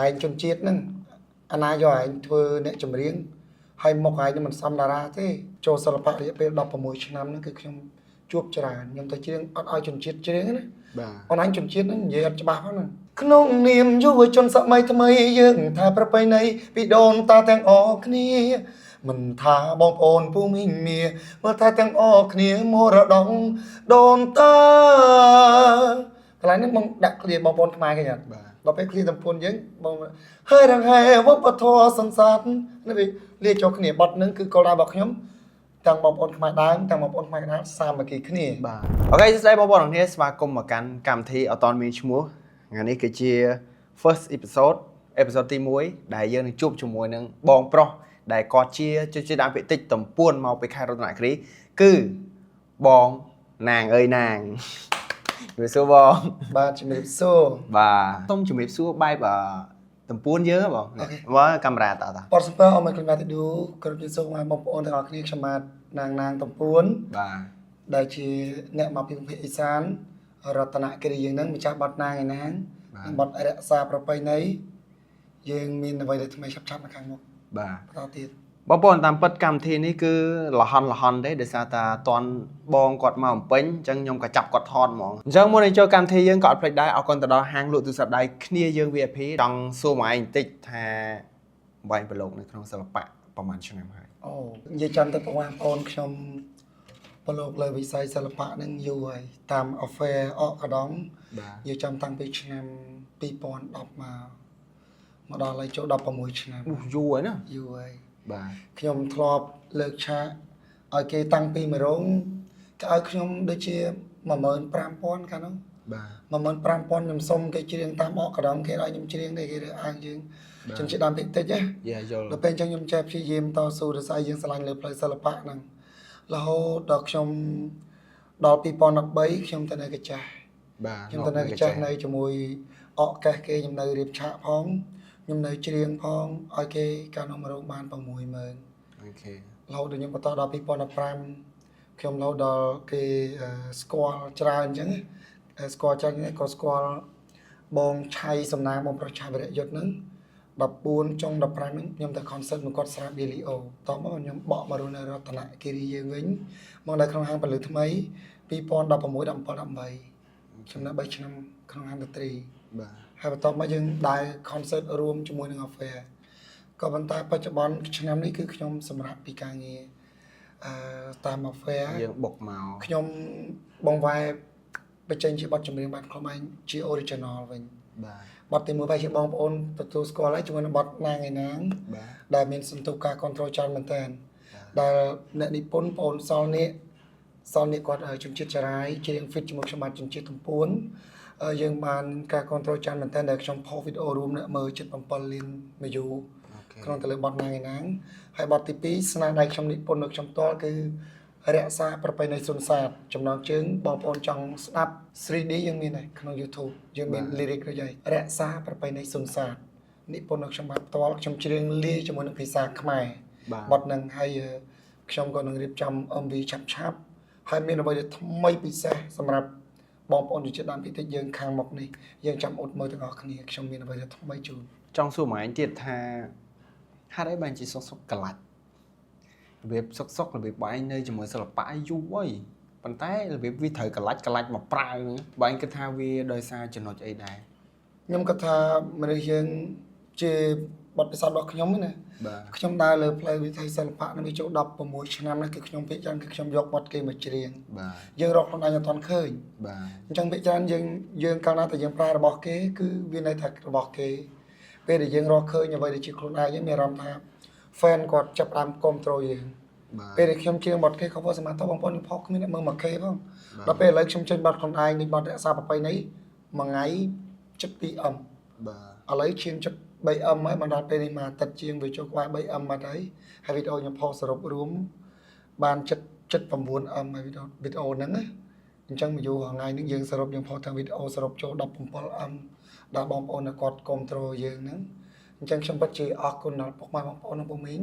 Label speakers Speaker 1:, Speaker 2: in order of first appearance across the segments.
Speaker 1: ឯងជនជាតិហ្នឹងអាណាយកឯងធ្វើអ្នកចម្រៀងហើយមុខឯងនឹងមិនសមតារាទេចូលសិល្បៈរយៈពេល16ឆ្នាំហ្នឹងគឺខ្ញុំជួបច្រើនខ្ញុំទៅច្រៀងអត់ឲ្យជនជាតិច្រៀងណា
Speaker 2: បាទ
Speaker 1: អូនឯងជនជាតិហ្នឹងនិយាយអត់ច្បាស់ផងហ្នឹងក្នុងនាមយុវជនសម័យថ្មីយើងថាប្រពៃណីពីដូនតាទាំងអស់គ្នាមិនថាបងប្អូនពូមីងមាមើលថាទាំងអស់គ្នាមរតកដូនតាកន្លែងហ្នឹងបងដាក់ឃ្លាបងប្អូនខ្មែរគេអត់
Speaker 2: បាទ
Speaker 1: ដល់ពេលឃ្លាតំពួនយើងបងហើយរងហែវប្បធម៌សង្សារនេះវាលាចូលគ្នាបត់ហ្នឹងគឺគោលដៅរបស់ខ្ញុំទាំងបងប្អូនខ្មែរដើមទាំងបងប្អូនខ្មែរកណ្ដាលសាមគ្គីគ្នា
Speaker 2: បាទ OK សួស្តីបងប្អូនទាំងគ្នាស្វាគមន៍មកកាន់កម្មវិធីអត់តមានឈ្មោះថ្ងៃនេះគឺជា first episode episode ទី1ដែលយើងនឹងជួបជាមួយនឹងបងប្រុសដែលគាត់ជាជនជាតិដើមភាគតិចតំពួនមកពីខេត្តរតនគិរីគឺបងណាងអើយណាងជំរាបសួរបង
Speaker 1: បាទជំរាបសួរ
Speaker 2: បាទសូមជំរាបសួរបែបតំពួនយើងហ៎បង
Speaker 1: OK
Speaker 2: មើលកាមេរ៉ាតើតើ
Speaker 1: បតសំពើអមខ្ញុំបាទទីឌូគ្រប់ជំរាបសួរបងប្អូនទាំងអស់គ្នាខ្ញុំបាទណាងណាងតំពួន
Speaker 2: បាទ
Speaker 1: ដែលជាអ្នកមកពីភាគឦសានរតនគិរីយើងហ្នឹងម្ចាស់បត់ណាងឯណាង
Speaker 2: បាទ
Speaker 1: និងបត់រក្សាប្រពៃណីយើងមានអ្វីដែលថ្មីឆាប់ៗនៅខាងមុខ
Speaker 2: បាទ
Speaker 1: បន្តទៀត
Speaker 2: បងប្អូនតាមពិតកម្មវិធីនេះគឺលហន់លហន់ទេដោយសារតាតន់បងគាត់មកបំពេញអញ្ចឹងខ្ញុំក៏ចាប់គាត់ថតហ្មងអញ្ចឹងមុននឹងចូលកម្មវិធីយើងក៏អត់ភ្លេចដែរអរគុណទៅដល់ហាងលក់ទូរស័ព្ទដៃគ្នាយើង VIP ចង់សួរមកឯងបន្តិចថាបែងប្រឡូកនៅក្នុងសិល្បៈប្រហែលឆ្នាំហើយ
Speaker 1: អូនិយាយចាំទៅបងប្អូនខ្ញុំប្រឡូកលើវិស័យសិល្បៈហ្នឹងយូរហើយតាម affair អកកដង
Speaker 2: បាទ
Speaker 1: និយាយចាំតាំងពីឆ្នាំ2010មកមកដល់ហើយចូល16ឆ្នាំ
Speaker 2: អូយូរហើយណា
Speaker 1: យូរហើយ
Speaker 2: បាទ
Speaker 1: ខ្ញុំធ្លាប់លើកឆាកឲ្យគេតាំងពីមួយរោងគេឲ្យខ្ញុំដូចជា15000កាលនោះ
Speaker 2: បាទ
Speaker 1: 15000ខ្ញុំសុំគេច្រៀងតាមអកកដងគេឲ្យខ្ញុំច្រៀងទេគេរើសអើងយើងជនជាតិដើមភាគតិចណា
Speaker 2: យ៉ាយល់
Speaker 1: ដល់ពេលអញ្ចឹងខ្ញុំចេះព្យាយាមតស៊ូដោយសារយើងស្រឡាញ់លើផ្លូវសិល្បៈហ្នឹងរហូតដល់ខ្ញុំដល់2013ខ្ញុំទៅនៅកាចាស់
Speaker 2: បាទ
Speaker 1: ខ្ញុំទៅនៅកាចាស់នៅជាមួយអកកេះគេខ្ញុំនៅរៀបឆាកផងខ្ញុំនៅច្រៀងផងឲ្យគេកាលនោះមករោងបាន60000
Speaker 2: OK
Speaker 1: រហូតដល់ខ្ញុំបន្តដល់2015ខ្ញុំរហូតដល់គេស្គាល់ច្រើនអញ្ចឹងណាស្គាល់ច្រើននេះក៏ស្គាល់បងឆៃសំណាងបងប្រុសឆៃវរៈយុទ្ធហ្នឹង14ចុង15ហ្នឹងខ្ញុំទៅ concert មួយគាត់ស្រាបៀលីអូតោះមកខ្ញុំបកមករស់នៅរតនគិរីយើងវិញមកនៅក្នុងហាងពលឺថ្មី2016 17 18ខ្ញុំនៅ3ឆ្នាំក្នុងហាងតន្ត្រី
Speaker 2: បាទ
Speaker 1: ហើយបន្ទាប់មកយើងដើរ concert រួមជាមួយនឹង Affair ក៏ប៉ុន្តែបច្ចុប្បន្នឆ្នាំនេះគឺខ្ញុំសម្រាប់ពីការងារអឺតាម Affair
Speaker 2: យើងបុកមក
Speaker 1: ខ្ញុំបងវ៉ែបញ្ចេញជាបទចម្រៀងបែបខ្លួនឯងជា original វិញ
Speaker 2: បាទ
Speaker 1: បទទីមួយបែរជាបងប្អូនទទួលស្គាល់ហើយជាមួយនឹងបទណាងឯណាង
Speaker 2: បាទ
Speaker 1: ដែលមានសន្ទុះការ control ច្រើនមែនតើដែលអ្នកនិពន្ធបងអូនសល់នេះសល់នេះគាត់ជំនឿចារាយច្រៀង fit ជាមួយខ្ញុំបាទជំនឿទំពួនយើងបានការ control ច្រើនមែនតើដែលខ្ញុំផុសវីដេអូរួមអ្នកមើលជិត7លាន view
Speaker 2: OK
Speaker 1: ក្នុងទៅលើបទណាងឯណាងហើយបទទី2ស្នាដៃខ្ញុំនិពន្ធនៅខ្ញុំផ្ទាល់គឺរក្សាប្រពៃណីសុនសាទចំណងជើងបងប្អូនចង់ស្ដាប់ 3D យើងមានហើយក្នុង YouTube យើងមាន lyric រួចហើយរក្សាប្រពៃណីសុនសាទនិពន្ធនៅខ្ញុំបាទផ្ទាល់ខ្ញុំច្រៀងលាយជាមួយនឹងភាសាខ្មែរ
Speaker 2: បាទ
Speaker 1: បទនឹងហើយខ្ញុំក៏នឹងរៀបចំ MV ឆាប់ឆាប់ៗហើយមានអ្វីដែលថ្មីពិសេសសម្រាប់បងប្អូនជនជាតិដើមភាគតិចយើងខាងមុខនេះយើងចាំអត់មើលទាំងអស់គ្នាខ្ញុំមានអ្វីដែលថ្មីជូន
Speaker 2: ចង់សួរមកឯងទៀតថាហេតុអីបានជាសុកសុកកលាច់របៀបសុកសុករបៀបបងឯងនៅជាមួយសិល្បៈយូរហើយប៉ុន្តែរបៀបវាត្រូវកលាច់កលាច់មកប្រើហ្នឹងបងឯងគិតថាវាដោយសារចំណុចអីដែរ
Speaker 1: ខ្ញុំគិតថាមនុស្សយើងជាបទពិសោធន៍របស់ខ្ញុំណា
Speaker 2: បាទ
Speaker 1: ខ្ញុំដើរលើផ្លូវវិថីសិល្បៈនឹងវាចូល16ឆ្នាំនេះគឺខ្ញុំភាគច្រើនគឺខ្ញុំយកបទគេមកច្រៀង
Speaker 2: បាទ
Speaker 1: យើងរកខ្លួនឯងអត់ទាន់ឃើញ
Speaker 2: បាទ
Speaker 1: អញ្ចឹងភាគច្រើនយើងយើងកាលណាតែយើងប្រើរបស់គេគឺវានៅតែរបស់គេពេលដែលយើងរកឃើញអ្វីដែលជាខ្លួនឯងយើងមានអារម្មណ៍ថា fan គាត់ចាប់ផ្ដើមគ្រប់គ្រងយើង
Speaker 2: បាទ
Speaker 1: ពេលដែលខ្ញុំច្រៀងបទគេ cover សមត្ថបងប្អូនខ្ញុំផុសគ្មានអ្នកមើលមកគេផងដល់ពេលឥឡូវខ្ញុំចេញបទខ្លួនឯងនេះបទរក្សាប្រពៃណីមួយថ្ងៃជិត 2M
Speaker 2: បាទ
Speaker 1: ឥឡូវឈាមជិត 3M ហើយមកដល់ពេលនេះមួយអាទិត្យជាងវាចូលក្បែរ 3M បាត់ហើយហើយវីដេអូខ្ញុំផុសសរុបរួមបានជិត79M ហើយវីដេអូហ្នឹងណាអញ្ចឹងមកយូរថ្ងៃហ្នឹងយើងសរុបយើងផុសទាំងវីដេអូសរុបចូល 17M ដល់បងប្អូនដែលគាត់គ្រប់គ្រងយើងហ្នឹងអញ្ចឹងខ្ញុំពិតជាអរគុណដល់ពុកម៉ែបងប្អូននិងពូមីង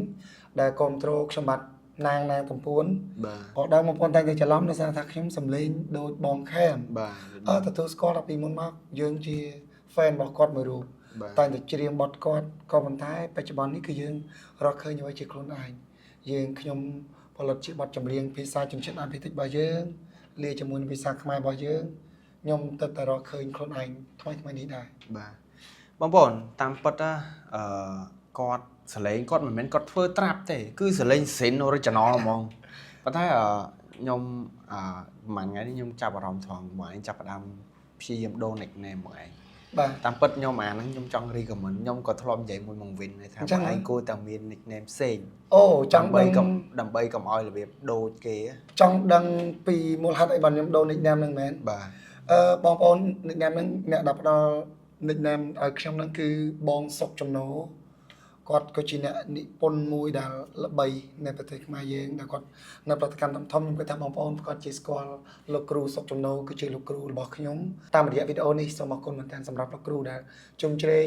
Speaker 1: ដែលគ្រប់គ្រងខ្ញុំបាទណាងណាងតំពួន
Speaker 2: បាទ
Speaker 1: ក៏ដល់បងប្អូនតែងតែច្រឡំដោយសារថាខ្ញុំសំលេងដូចបងខេម
Speaker 2: បាទ
Speaker 1: អឺទទួលស្គាល់ដល់ពីមុនមកយើងជា fan របស់គាត់មួយរូប
Speaker 2: បាទ
Speaker 1: តែងតែច្រៀងបទគាត់ក៏ប៉ុន្តែបច្ចុប្បន្ននេះគឺយើងរកឃើញអ្វីជាខ្លួនឯងយើងខ្ញុំផលិតជាបទចម្រៀងភាសាជនជាតិដើមភាគតិចរបស់យើងលាយជាមួយនឹងភាសាខ្មែររបស់យើងខ្ញុំទៅតែរកឃើញខ្លួនឯងថ្មីថ្មីនេះដែរ។
Speaker 2: បាទបងប្អូនតាមពិតណាគាត់សលេងគាត់មិនមែនគាត់ធ្វើត្រាប់ទេគឺសលេងសិន original ហ្មងប៉ុន្តែខ្ញុំប្រហែលថ្ងៃនេះខ្ញុំចាប់អារម្មណ៍ត្រង់បងឯងចាប់ផ្ដើមព្យាយាមដូរ nickname បងឯង។
Speaker 1: បាទ។
Speaker 2: តាមពិតខ្ញុំអាហ្នឹងខ្ញុំចង់ recommend ខ្ញុំក៏ធ្លាប់និយាយមួយមកវិនដែរថា
Speaker 1: អញ្ចឹ
Speaker 2: បង ង
Speaker 1: ហ៎
Speaker 2: ឯងគួរតែមាន nickname ផ្សេង
Speaker 1: អូចង់
Speaker 2: ដើម្បី
Speaker 1: ដឹង
Speaker 2: កុំដើម្បីកុំឲ្យរបៀបដូចគេ។
Speaker 1: ចង់ដឹងពីមូលហេតុអីបានខ្ញុំដូរ nickname ហ្នឹងមែន?
Speaker 2: បាទ។
Speaker 1: បងប្អូន nickname ហ្នឹងអ្នកដែលផ្ដល់ nickname ឲ្យខ្ញុំហ្នឹងគឺបងសុកចំណូគាត់ក៏ជាអ្នកនិពន្ធមួយដែលល្បីនៅប្រទេសខ្មែរយើងដែលគាត់នៅប្រតិកម្មធំៗខ្ញុំគិតថាបងប្អូនគាត់ជាស្គាល់លោកគ្រូសុកចំណូគឺជាលោកគ្រូរបស់ខ្ញុំតាមរយៈវីដេអូនេះសូមអរគុណមែនទែនសម្រាប់លោកគ្រូដែលជុំជ្រែង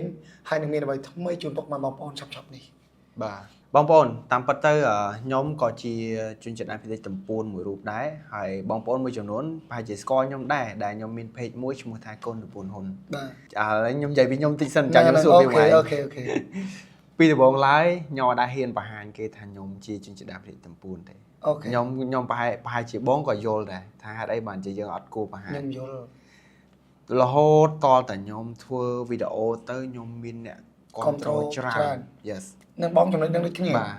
Speaker 1: ហើយនឹងមានអ្វីថ្មីជូនពុកម៉ែបងប្អូនឆាប់ៗនេះ។
Speaker 2: បាទបងប្អូនតាមពិតទៅខ្ញុំក៏ជាជនជាតិដើមភាគតិចទំពួនមួយរូបដែរហើយបងប្អូនមួយចំនួនប្រហែលជាស្គាល់ខ្ញុំដែរដែលខ្ញុំមាន page មួយឈ្មោះថាកូនទំពួនហ៊ុន។
Speaker 1: បាទ។
Speaker 2: ឥឡូវខ្ញុំនិយាយពីខ្ញុំតិចសិនចាំខ្ញុំសួរពី
Speaker 1: អូខេ
Speaker 2: មកឯង
Speaker 1: OK OK
Speaker 2: ពីដំបូងឡើយខ្ញុំអត់ដែលហ៊ានបង្ហាញគេថាខ្ញុំជាជនជាតិដើមភាគតិចទំពួនទេ។
Speaker 1: OK។
Speaker 2: ខ្ញុំប្រហែលជាបងក៏យល់ដែរថាហេតុអីបានជាយើងអត់គួរបង្ហាញ
Speaker 1: ខ្ញុំយល់។
Speaker 2: រហូតតតែខ្ញុំធ្វើវីដេអូទៅខ្ញុំមានអ្នកគ្រប់គ្រងច្រើន yes។
Speaker 1: នឹងបងចំណុចនឹងដូចគ្នា។
Speaker 2: បាទ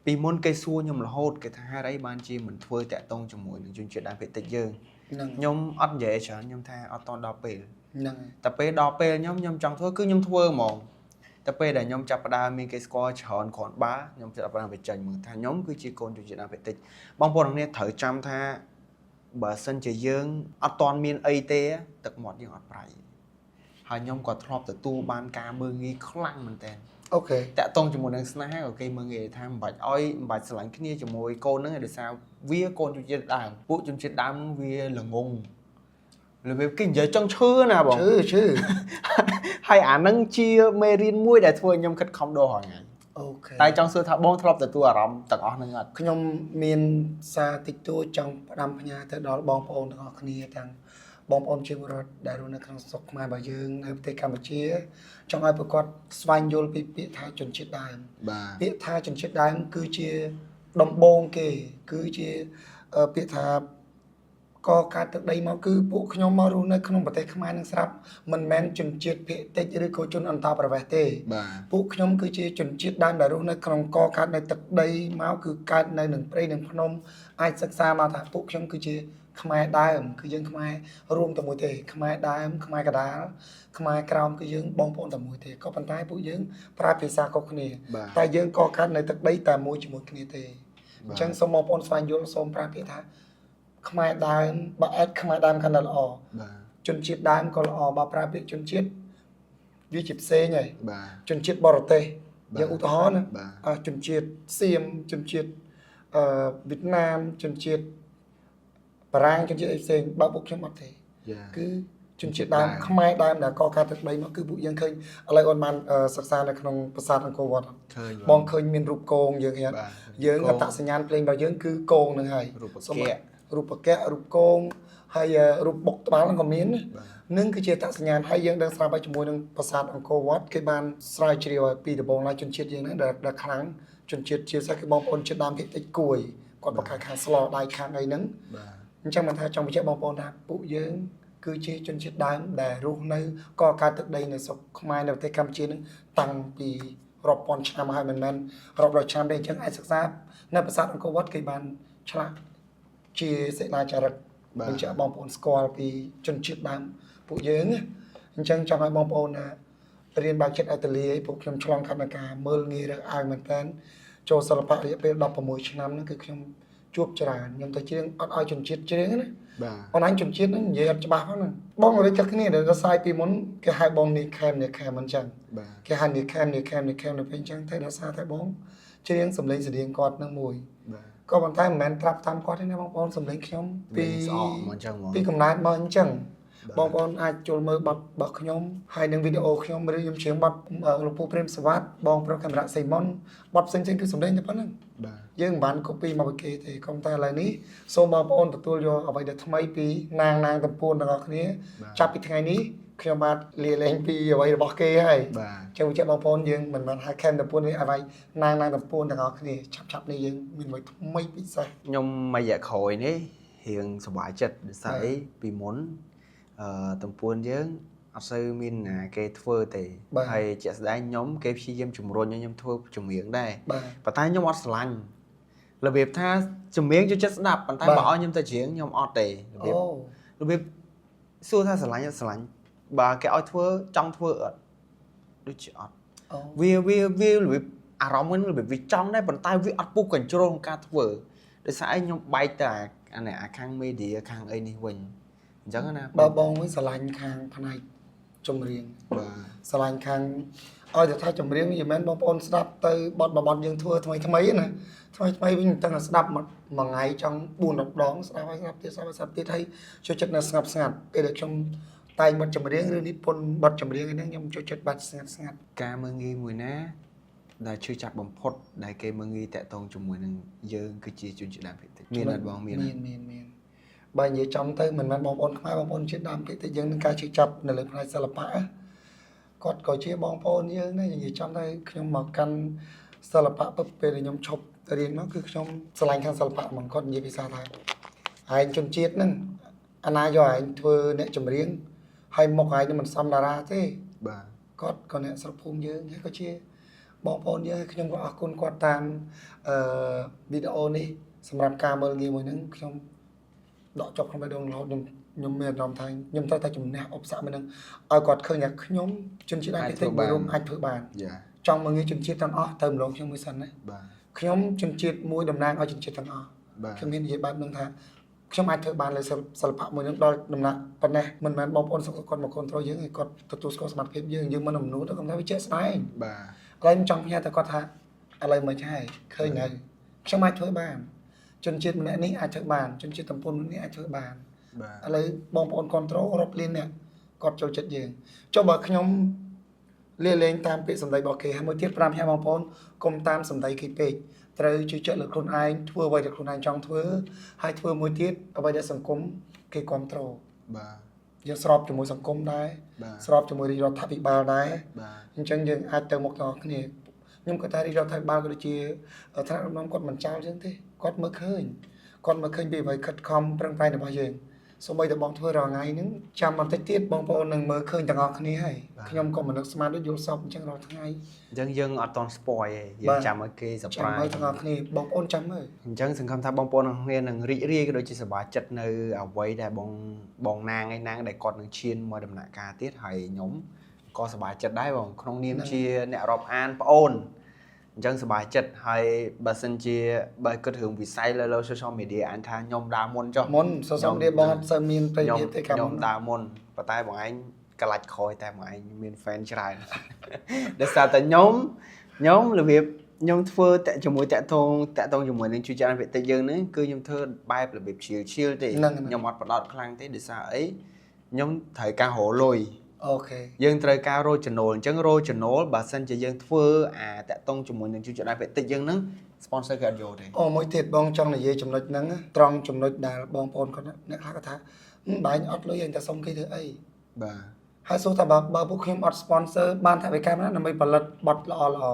Speaker 2: ពីមុនគេសួរខ្ញុំរហូតគេថាហេតុអីបានជាមិនធ្វើតាក់ទងជាមួយនឹងជនជាតិដើមភាគតិចយើង
Speaker 1: ហ្នឹង
Speaker 2: ខ្ញុំអត់និយាយច្រើនខ្ញុំថាអត់តដល់ពេល
Speaker 1: ហ្នឹង
Speaker 2: តែពេលដល់ពេលខ្ញុំខ្ញុំចង់ធ្វើគឺខ្ញុំធ្វើហ្មងតែពេលដែលខ្ញុំចាប់ផ្ដើមមានគេស្គាល់ច្រើនគ្រាន់បើខ្ញុំចាប់ផ្ដើមបញ្ចេញមើលថាខ្ញុំគឺជាកូនជនជាតិដើមភាគតិចបងប្អូនទាំងនេះត្រូវចាំថាបើសិនជាយើងអត់ទាន់មានអីទេទឹកមាត់យើងអត់ប្រៃហើយខ្ញុំក៏ធ្លាប់ទទួលបានការមើលងាយខ្លាំងមែនតើ
Speaker 1: OK
Speaker 2: តាក់ទងជាមួយនឹងស្នេហាក៏គេមើលងាយថាមិនបាច់ឲ្យមិនបាច់ស្រឡាញ់គ្នាជាមួយកូនហ្នឹងឯងដោយសារវាកូនជនជាតិដើមពួកជនជាតិដើមហ្នឹងវាល្ងងរបៀបគេនិយាយចង់ឈឺណាបង
Speaker 1: ឈឺឈឺ
Speaker 2: ហើយអាហ្នឹងជាមេរៀនមួយដែលធ្វើឲ្យខ្ញុំខិតខំដូររាល់ថ្ងៃ
Speaker 1: OK
Speaker 2: តែចង់សួរថាបងធ្លាប់ទទួលអារម្មណ៍ទាំងអស់ហ្នឹងអត់?
Speaker 1: ខ្ញុំមានសារតិចតួចចង់ផ្ដាំផ្ញើទៅដល់បងប្អូនទាំងអស់គ្នាទាំងបងប្អូនជាពលរដ្ឋដែលរស់នៅក្នុងស្រុកខ្មែររបស់យើងនៅប្រទេសកម្ពុជាចង់ឲ្យប្រកាសស្វែងយល់ពីពាក្យថាជនជាតិដើម
Speaker 2: បាទ។
Speaker 1: ពាក្យថាជនជាតិដើមគឺជាដំបូងគេគឺជាពាក្យថាកកើតទឹកដីមកគឺពួកខ្ញុំមករស់នៅក្នុងប្រទេសខ្មែរនឹងស្រាប់មិនមែនជនជាតិភាគតិចឬក៏ជនអន្តោប្រវេសន៍ទេ
Speaker 2: បាទ។
Speaker 1: ពួកខ្ញុំគឺជាជនជាតិដើមដែលរស់នៅក្នុងកកើតនៅទឹកដីមកគឺកើតនៅនឹងព្រៃនឹងភ្នំអាចសិក្សាមកថាពួកខ្ញុំគឺជាខ្មែរដើមគឺយើងខ្មែររួមតែមួយទេខ្មែរដើមខ្មែរកដាលខ្មែរក្រោមគឺយើងបងប្អូនតែមួយទេក៏ប៉ុន្តែពួកយើងប្រើភាសាខុសគ្នា
Speaker 2: បាទ
Speaker 1: តែយើងក៏កើតនៅទឹកដីតែមួយជាមួយគ្នាទេអញ្ចឹងសូមបងប្អូនស្វែងយល់សូមប្រើពាក្យថាខ្មែរដើមបើអេតខ្មែរដើមកាន់តែល្អ
Speaker 2: បាទ
Speaker 1: ជនជាតិដើមក៏ល្អបើប្រើពាក្យជនជាតិវាជាផ្សេងហើយ
Speaker 2: បាទ
Speaker 1: ជនជាតិបរទេស
Speaker 2: បាទ
Speaker 1: យើងឧទាហរណ៍ណា
Speaker 2: បាទ
Speaker 1: អ่าជនជាតិសៀមជនជាតិវៀតណាមជនជាតិបារាំងជនជាតិអីផ្សេងបើពួកខ្ញុំអត់ទេ
Speaker 2: យ៉ា
Speaker 1: គឺជនជាតិដើមខ្មែរដើមដែលកកើតទឹកដីមកគឺពួកយើងឃើញឥឡូវអូនបានសិក្សានៅក្នុងប្រាសាទអង្គរវត្តអត់?
Speaker 2: ឃើញ។
Speaker 1: បងឃើញមានរូបគងយើងឃើញអត់?
Speaker 2: បាទ។
Speaker 1: យើងអត្តសញ្ញាណភ្លេងរបស់យើងគឺគងនឹងហើយ
Speaker 2: រូប
Speaker 1: សូម
Speaker 2: គៈ
Speaker 1: រូបគៈរូបគងហើយរូបបុកត្បាល់ហ្នឹងក៏មានណា
Speaker 2: បាទ។
Speaker 1: នឹងគឺជាអត្តសញ្ញាណហើយយើងដឹងស្រាប់ហើយជាមួយនឹងប្រាសាទអង្គរវត្តគេបានស្រាវជ្រាវឲ្យពីដំបូងឡើយជនជាតិយើងហ្នឹងដែលខ្លាំងជនជាតិជាពិសេសគឺបងប្អូនជាតិដើមភាគតិចគួយគាត់បកខាងស្លដៃខាងអីហ្នឹង
Speaker 2: បាទ។
Speaker 1: អញ្ចឹងមិនថាចង់បញ្ជាក់បងប្អូនថាពួកយើងគឺជាជនជាតិដើមដែលរស់នៅកកើតទឹកដីនៅស្រុកខ្មែរនៅប្រទេសកម្ពុជានឹងតាំងពីរាប់ពាន់ឆ្នាំមកហើយមិនមែនរាប់រយឆ្នាំទេអញ្ចឹងអាចសិក្សានៅប្រាសាទអង្គរវត្តគេបានឆ្លាក់ជាសិលាចារឹក
Speaker 2: បាទ
Speaker 1: បញ្ជាក់បងប្អូនស្គាល់ពីជនជាតិដើមពួកយើងណាអញ្ចឹងចង់ឲ្យបងប្អូនណារៀនបើកចិត្តឲ្យទលាយពួកខ្ញុំឆ្លងកាត់នៅការមើលងាយរើសអើងមែនតើចូលសិល្បៈរយៈពេល16ឆ្នាំហ្នឹងគឺខ្ញុំជួបច្រើនខ្ញុំទៅច្រៀងអត់ឲ្យជនជាតិច្រៀងណា
Speaker 2: បាទ។
Speaker 1: អូនឯងជនជាតិហ្នឹងនិយាយអត់ច្បាស់ផងហ្នឹងបងរិចទឹកគ្នាដែលដល់សាយពីមុនគេហៅបងនេះខែមនេះខែមអញ្ចឹង
Speaker 2: បាទ
Speaker 1: គេហៅនេះខែមនេះខែមនេះខែមនេះពេលអញ្ចឹងតែដល់សារតែបងច្រៀងសំឡេងស្តៀងគាត់នឹងមួយ
Speaker 2: បាទ
Speaker 1: ក៏ប៉ុន្តែមិនមែនត្រាប់តាមគាត់ទេណាបងប្អូនសំឡេងខ្ញុំ
Speaker 2: ពីស្អកមកអញ្ចឹងហ្មង
Speaker 1: ពីកំណើតមកអញ្ចឹងបងប្អូនអាចចូលមើលបទរបស់ខ្ញុំហើយនឹងវីដេអូខ្ញុំឬខ្ញុំច្រៀងបទលោកពូព្រាមសវត្តបងប្រុសកាមេរ៉ាសីមុនបទផ្សេងៗគឺសំឡេងតែប៉ុណ្្នឹង
Speaker 2: បាទ
Speaker 1: យើងមិនបាន copy មកពីគេទេកុំតែឥឡូវនេះសូមបងប្អូនទទួលយកអ្វីដែលថ្មីពីណាងណាងតំពួនទាំងអស់គ្នា
Speaker 2: បាទ
Speaker 1: ចាប់ពីថ្ងៃនេះ ខ្ញុំបាទលាលែងពីអ្វីរបស់គេហើយ
Speaker 2: បាទ
Speaker 1: ចឹងបញ្ជាក់បងប្អូនយើងមិនមែនហៅខេមតំពួននេះអ្វីណាងណាងតំពួនទាំងអស់គ្នាឆាប់ឆាប់នេះយើងមានអ្វីថ្មីពិសេស
Speaker 2: ខ្ញុំមួយរយៈក្រោយនេះរៀងសប្បាយចិត្តដោយសារអីពីមុនតំពួនយើងអត់សូវមានណាគេធ្វើទេ
Speaker 1: បាទ
Speaker 2: ហើយជាក់ស្ដែងខ្ញុំគេព្យាយាមជំរុញឲ្យខ្ញុំធ្វើចម្រៀងដែរ
Speaker 1: បាទ
Speaker 2: ប៉ុន្តែខ្ញុំអត់ស្រឡាញ់របៀបថាចម្រៀងចូលចិត្តស្ដាប់ប៉ុន្តែ
Speaker 1: បាទ
Speaker 2: បើឲ្យខ្ញុំទៅច្រៀងខ្ញុំអត់ទេរបៀប
Speaker 1: អូ
Speaker 2: របៀបសួរថាស្រឡាញ់អត់ស្រឡាញ់បើគេឲ្យធ្វើចង់ធ្វើអត់ដូចជាអត់
Speaker 1: អូ
Speaker 2: វារបៀបអារម្មណ៍ហ្នឹងរបៀបវាចង់ដែរប៉ុន្តែវាអត់ពុះ control ក្នុងការធ្វើដោយសារអីខ្ញុំបែកទៅអានេះអាខាង media ខាងអីនេះវិញអញ្ចឹងណា
Speaker 1: បើបងវិញស្រឡាញ់ខាងផ្នែកចម្រៀង
Speaker 2: បាទ
Speaker 1: ស្រឡាញ់ខាងឲ្យតែថាចម្រៀងយីមែនបងប្អូនស្ដាប់ទៅបទមួយបទយើងធ្វើថ្មីថ្មីណាថ្មីថ្មីវិញតាំងតែស្ដាប់មួយមួយថ្ងៃចង់4 10ដងស្ដាប់ហើយស្ដាប់ទៀតស្ដាប់ហើយស្ដាប់ទៀតហើយចូលចិត្តនៅស្ងប់ស្ងាត់ពេលដែលខ្ញុំតែងបទចម្រៀងឬនិពន្ធបទចម្រៀងហ្នឹងខ្ញុំចូលចិត្តបាត់ស្ងាត់ស្ងាត់
Speaker 2: ការមើលងាយមួយណាដែលឈឺចាប់បំផុតដែលគេមើលងាយតាក់ទងជាមួយនឹងយើងគឺជាជនជាតិដើមភាគតិចមានអត់បងមានអត់
Speaker 1: មានមានមានបើនិយាយចំទៅមិនមែនបងប្អូនខ្មែរបងប្អូនជាតិដើមភាគតិចយើងនឹងការជឿចាប់នៅលើផ្នែកសិល្បៈណាគាត់ក៏ជាបងប្អូនយើងដែរនិយាយចំទៅខ្ញុំមកកាន់សិល្បៈពឹបពេលដែលខ្ញុំឈប់រៀនមកគឺខ្ញុំស្រឡាញ់ខាងសិល្បៈហ្មងគាត់និយាយភាសាថាឯងជនជាតិហ្នឹងអាណាយកឯងធ្វើអ្នកចម្រៀងហើយមុខឯងនឹងមិនសមតារាទេ
Speaker 2: បាទ
Speaker 1: គាត់ក៏អ្នកស្រុកភូមិយើងហើយក៏ជាបងប្អូនយើងហើយខ្ញុំក៏អរគុណគាត់តាមអឺវីដេអូនេះសម្រាប់ការមើលងាយមួយហ្នឹងខ្ញុំដកចប់ក្នុងបេះដូងរហូតខ្ញុំខ្ញុំមានអារម្មណ៍ថាខ្ញុំត្រូវតែជំនះឧបសគ្គមួយហ្នឹងឲ្យគាត់ឃើញថាខ្ញុំជនជាតិដើមភាគតិចមួយរួមអាចធ្វើបាន
Speaker 2: យ៉ា
Speaker 1: ចង់មើលងាយជនជាតិទាំងអស់ទៅម្លងខ្ញុំមួយសិនណា
Speaker 2: បាទ
Speaker 1: ខ្ញុំជនជាតិមួយតំណាងឲ្យជនជាតិទាំងអស់
Speaker 2: បាទ
Speaker 1: ខ្ញុំមាននិយាយបែបហ្នឹងថាខ្ញុំអាចធ្វើបានលើសិល្បៈមួយហ្នឹងដល់ដំណាក់ប៉ុណ្ណេះមិនមែនបងប្អូនសុខគាត់មកគ្រប់គ្រងយើងឯងគាត់ទទួលស្គាល់សមត្ថភាពយើងយើងមិនអំនួតទេគាត់ថាវាជាក់ស្ដែង
Speaker 2: បាទ
Speaker 1: ឥឡូវខ្ញុំចង់ផ្ញើទៅគាត់ថាឥឡូវមិនហើយឃើញហើយខ្ញុំអាចធ្វើបានជនជាតិម្នាក់នេះអាចធ្វើបានជនជាតិតំពន្ធម្នាក់នេះអាចធ្វើបាន
Speaker 2: បាទ
Speaker 1: ឥឡូវបងប្អូនគ្រប់គ្រងរាប់លានអ្នកគាត់ចូលចិត្តយើងចុះបើខ្ញុំលាលែងតាមពាក្យសម្ដីរបស់គេហើយមួយទៀត5ឆ្នាំបងប្អូនកុំតាមសម្ដីគេពេកត្រូវជឿជាក់លើខ្លួនឯងធ្វើអ្វីដែលខ្លួនឯងចង់ធ្វើហើយធ្វើមួយទៀតអ្វីដែលសង្គមគេគ្រប់គ្រង
Speaker 2: បាទ
Speaker 1: យើងស្របជាមួយសង្គមដែរ
Speaker 2: បាទ
Speaker 1: ស្របជាមួយរាជរដ្ឋាភិបាលដែរ
Speaker 2: បាទ
Speaker 1: អញ្ចឹងយើងអាចទៅមុខទាំងអស់គ្នាខ្ញុំគាត់ថារាជរដ្ឋាភិបាលក៏ដូចជាថ្នាក់ដឹកនាំគាត់មិនចោលយើងទេគាត់មើលឃើញគាត់មើលឃើញពីអ្វីខិតខំប្រឹងប្រែងរបស់យើងសូម្បីតែបងធ្វើរាល់ថ្ងៃហ្នឹងចាំបន្តិចទៀតបងប្អូននឹងមើលឃើញទាំងអស់គ្នាហើយខ្ញុំក៏មិននឹកស្មានដូចយល់សពអញ្ចឹងរាល់ថ្ងៃ
Speaker 2: អញ្ចឹងយើងអត់តន់ spoil ទេយើង
Speaker 1: បាទ
Speaker 2: ចាំឲ្យគេ
Speaker 1: ចាំ
Speaker 2: surprise
Speaker 1: មើលទាំងអស់គ្នាបងប្អូនចាំមើល
Speaker 2: អញ្ចឹងសង្ឃឹមថាបងប្អូនទាំងគ្នានឹងរីករាយក៏ដូចជាសប្បាយចិត្តនៅអ្វីដែលបងបងណាងឯណាងដែលគាត់នឹងឈានមកដំណាក់កាលទៀតហើយខ្ញុំក៏សប្បាយចិត្តដែរបងក្នុងនាមជាអ្នករាប់អានប្អូនអញ្ចឹងសប្បាយចិត្តហើយបើសិនជាបើគិតរឿងវិស័យលើលើ social media អានថាខ្ញុំដើរមុនចុះ
Speaker 1: មុនសសមនេះបងអត់សូវមានប្រយោជន៍ទេកាល
Speaker 2: ខ្ញុំ
Speaker 1: មុន
Speaker 2: ដើរមុនប៉ុន្តែបងឯងក្លាច់ក្រោយតែបងឯងមាន fan ច្រើន ដោយសារតែខ្ញុំខ្ញុំរបៀបខ្ញុំធ្វើតាក់ជាមួយតាក់ទងតាក់ទងជាមួយនឹងជួយច្រើនវិតិចយើងហ្នឹងគឺខ្ញុំធ្វើបែបរបៀបឈៀលឈៀលទេ
Speaker 1: ហ្នឹងហ្នឹង
Speaker 2: ខ្ញុំអត់ផ្ដោតខ្លាំងទេដោយសារអីខ្ញុំត្រូវការរកលុយ
Speaker 1: OK
Speaker 2: យើងត្រូវការរកចំណូលអញ្ចឹងរកចំណូលបើសិនជាយើងធ្វើអាតាក់ទងជាមួយនឹងជួយច្រើនវិតិចយើងហ្នឹង sponsor គេអត់យកទេ
Speaker 1: អូមួយទៀតបងចង់និយាយចំណុចហ្នឹងណាត្រង់ចំណុចដែលបងប្អូនគាត់ណាអ្នកខ្លះគាត់ថាហឹមបែងអត់លុយឯងតែសុំគេធ្វើអី
Speaker 2: បាទ
Speaker 1: ហើយសួរថាបើបើពួកខ្ញុំអត់ sponsor បានថវិកាណាដើម្បីផលិតបទល្អល្អ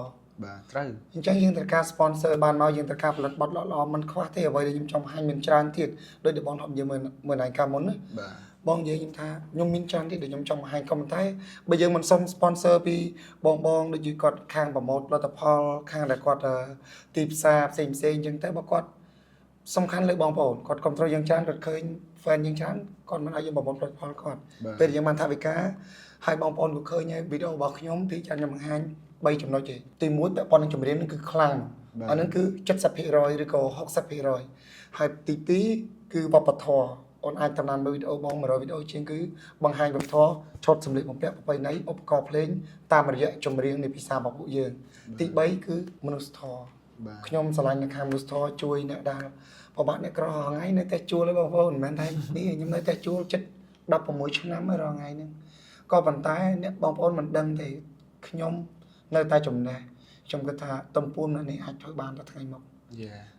Speaker 2: បាទត្រូវ
Speaker 1: អញ្ចឹងយើងត្រូវការ sponsor បានមកយើងត្រូវការផលិតបទល្អល្អមិនខ្វះទេអ្វីដែលខ្ញុំចង់បង្ហាញមានច្រើនទៀតដូចដែលបងធ្លាប់និយាយមើលមើលណៃកាលមុនណា
Speaker 2: បាទ
Speaker 1: បងនិយាយខ្ញុំថាខ្ញុំមានច្រើនទៀតដែលខ្ញុំចង់បង្ហាញក៏ប៉ុន្តែបើយើងមិនសុំ sponsor ពីបងបងដូចជាគាត់ខាងប្រម៉ូទផលិតផលខាងដែលគាត់ទីផ្សារផ្សេងផ្សេងអញ្ចឹងទៅបើគាត់សំខាន់លើបងប្អូនគាត់គ្រប់គ្រងយើងច្រើនគាត់ឃើញ fan យើងច្រើនគាត់មិនឲ្យយើងប្រម៉ូទផលិតផលគាត់
Speaker 2: បាទ
Speaker 1: ពេលយើងបានថវិកាហើយបងប្អូនក៏ឃើញហើយវីដេអូរបស់ខ្ញុំទីច្រើនខ្ញុំបង្ហាញ3ចំណុចទេទី1ពាក់ព័ន្ធនឹងចម្រៀងនឹងគឺខ្លាំងអាហ្នឹងគឺ70%ឬក៏60%ហើយទី2គឺវប្បធម៌អូនអាចតាមដានមើលវីដេអូបង100វីដេអូជាងគឺបង្ហាញវប្បធម៌ឈុតសម្លៀកបំពាក់ប្រពៃណីឧបករណ៍ភ្លេងតាមរយៈចម្រៀងនៃភាសារបស់ពួកយើងទី3គឺមនុស្សធម៌
Speaker 2: បាទ
Speaker 1: ខ្ញុំស្រឡាញ់នៅខាងមនុស្សធម៌ជួយអ្នកដែលពិបាកអ្នកក្ររាល់ថ្ងៃនៅតែជួលឯងបងប្អូនមិនមែនថានេះខ្ញុំនៅតែជួលចិត្ត16ឆ្នាំហើយរាល់ថ្ងៃហ្នឹងក៏ប៉ុន្តែអ្នកបងប្អូនមិនដឹងទេខ្ញុំនៅតែចំណេះខ្ញុំគិតថាតំពួនអ្នកនេះអាចធ្វើបានដល់ថ្ងៃមុខ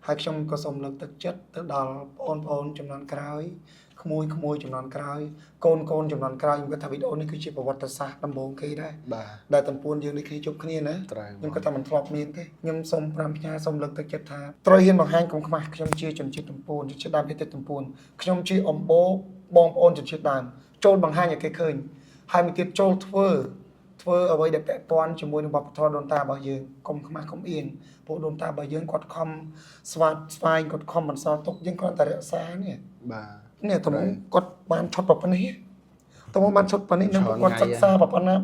Speaker 1: ហើយខ្ញុំក៏សូមលើកទឹកចិត្តទៅដល់បងប្អូនចំនួនក្រោយក្មួយក្មួយចំនួនក្រោយកូនកូនចំនួនក្រោយខ្ញុំគិតថាវីដេអូនេះគឺជាប្រវត្តិសាស្ត្រដំបូងគេដែរ
Speaker 2: បាទ
Speaker 1: ដែលតំពួនយើងដូចគ្នាជួបគ្នាណា
Speaker 2: ត្រូវ
Speaker 1: ខ្ញុំគិតថាមិនធ្លាប់មានទេខ្ញុំសូមប្រាំផ្ញើសូមលើកទឹកចិត្តថាត្រូវហ៊ានបង្ហាញកុំខ្មាស់ខ្ញុំជាជនជាតិតំពួនជនជាតិដើមភាគតិចតំពួនខ្ញុំជាអម្បូរបងប្អូនជនជាតិដើមចូលបង្ហាញឲ្យគេឃើញហើយមួយទៀតចូលធ្វើធ្វើអ្វីដែលពាក់ព័ន្ធជាមួយនឹងវប្បធម៌ដូនតារបស់យើងកុំខ្មាស់កុំអៀនពួកដូនតារបស់យើងគាត់ខំស្វាតស្វែងគាត់ខំបន្សល់ទុកយើងគ្រាន់តែរក្សានេះ
Speaker 2: បាទ
Speaker 1: នេះតំគាត់បានឈុតប៉ុណ្ណេះតំបានឈុតប៉ុណ្ណេះនឹងពួកគាត់សិក្សាប៉ុណ្ណា